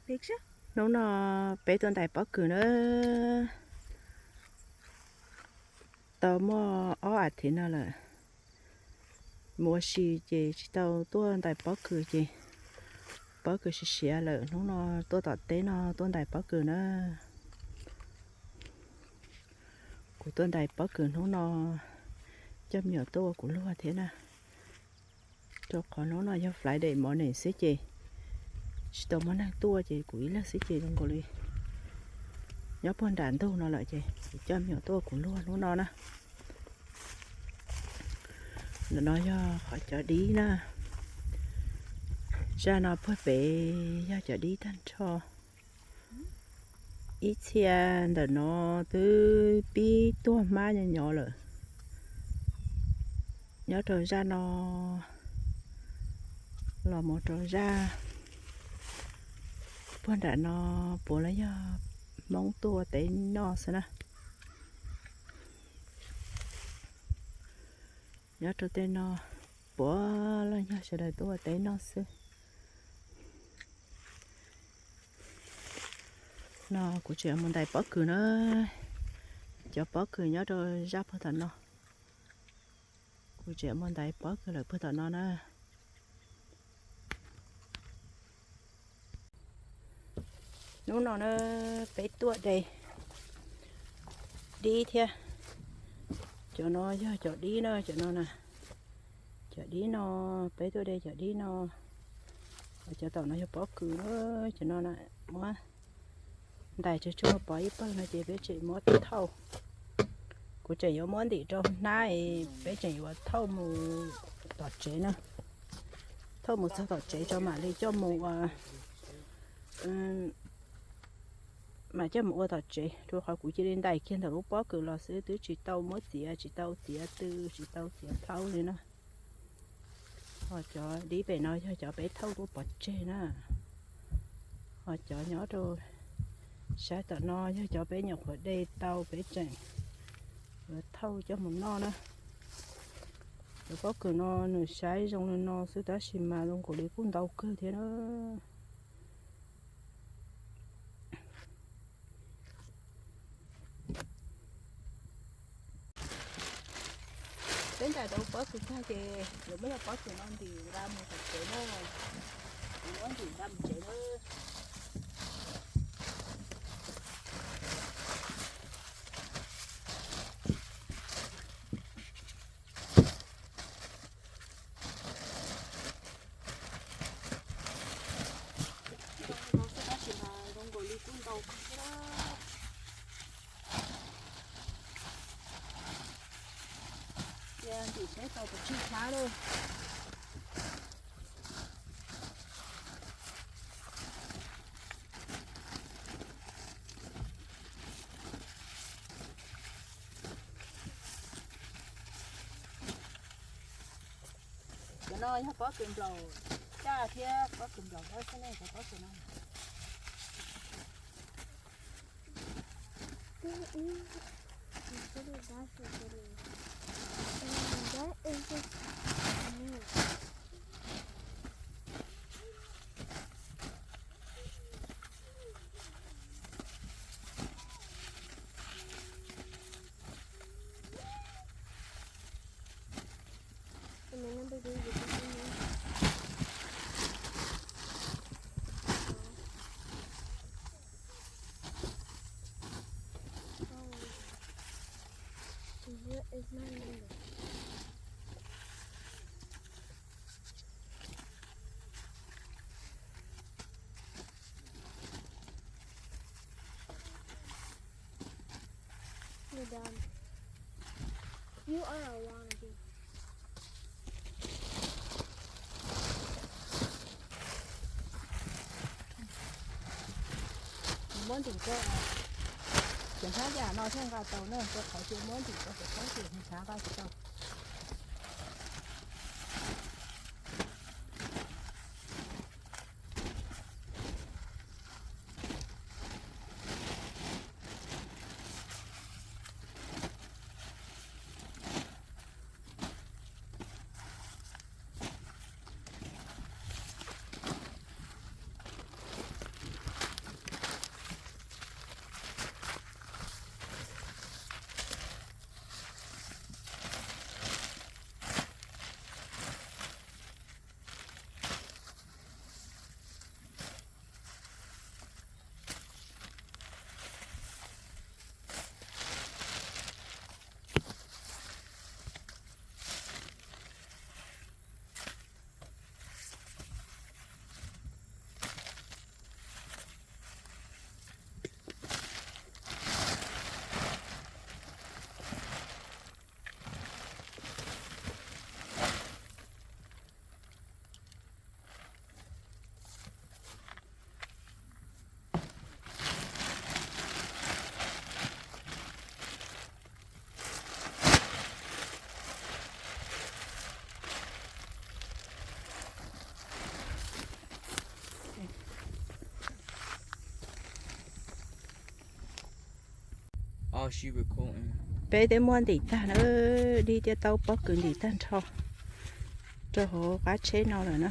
Hnub no peb tuaj ntais pob kws na, tau muaj ob as thiv no lawm. Mus ua si ces tsis tau tuaj ntais pob kws ces pob kws siav siav lawm, hnub no tuaj tom teb no tuaj ntais pob kws na. Kuv tuaj ntais pob kws hnub no coj me nyuam tuaj ua kuv luag thiab na. Rau qhov hnub no yog Friday morning xwb ces tsis tau muaj neeg tuaj ces kuv ib leeg xwb ces zoo nkaus li nyob puag nram ntug no lawm ces kuv coj me nyuam tuaj ua kuv luag hnub no na. Ntawm no yog qhov cov dib na. Zaj no puag pem yog cov dib tag nrho. Ib txhia ntawm no twb pib tuag hmab nyo nyo lawm. Nyob rau zaj no los mus rau zaj puag nram no puav leej yog Hmoob tuaj ua teb noj xwb na. Nyob rau tej no puav leej yog sawv daws tuaj ua teb noj xwb. No kuv tseem mus ntais pob kws na. Cov pob kws nyob rau zaj puag tom no. Kuv tseem mus ntais pob kws lawm puag tom no na. Hnub no na peb tuaj de dib thiab. Cov no yog cov dib na, cov no na. Cov dib no, peb tuaj de cov dib no. Cov tom no yog pob kws na, cov no na muab ntais tsuag tsuag pov ib pawg no ces peb tseem muab thauj. Kuv tseem yuav muab ntim rau hnab, peb tseem yuav thauj mus tom tsev na. Thauj mus txog tom tsev tso mam li coj mus ua, mam coj mus ua tom tsev, rau qhov kuv cia li ntais kiag ntawm lub pob kws los xwb, twb tsis tau muab txiav, tsis tau txiav tw, tsis tau txiav thaub li na. Ho cov dib pem no yog cov peb thauj tuaj pov tseg na. Ho cov nyob rau sab tom no yog cov peb nyuam qhuav de tau, peb tseem yuav thauj coj mus noj na. Cov pob kws no nws saib zoo li no xwb tab sis mas zoo nkaus li kuj ntau kawg thiab na. Peb ntais tau pob kws tag ces lawv muab cov pob kws no ntim nqa mus tom tsev na. Kuv muab ntim nqa mus tsev na. Zoo li no xwb tab sis mas zoo nkaus li kuj ntau kawg thiab. Ces ntim seb tau pes tsawg hnab lawm. Cov no yog pob kws nplaum caj thiab pob kws nplaum dawb xwb ne, cov pob kws no. You're done. You are a wannabe. Muab ntim rau cov hnab yam no thiaj nqa tau na, rau qhov tias muab ntim rau cov pob kws hnab nqa tsis tau. Peb twb muab ntim tag na, dib thiab taub pob kws ntim tag nrho rau hauv qab tsheb no lawm na.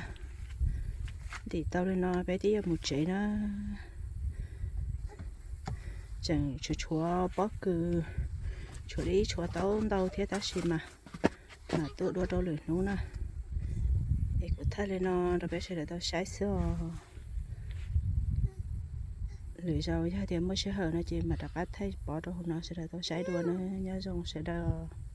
Ntim tau li no peb twb yuav mus tsev na. Tseem tshuav tshuav pob kws, tshuav dib tshuav taub ntau thiab tab sis mas mam tuaj dua rau lwm hnub na. Es kuv thaij li no rau peb sawv daws tau saib xwb os. Lwm zaus yog tias muaj sij hawm no ces mam rov qab thaij pov rau hauv no sawv daws tau saib dua na. Nyob zoo sawv daws.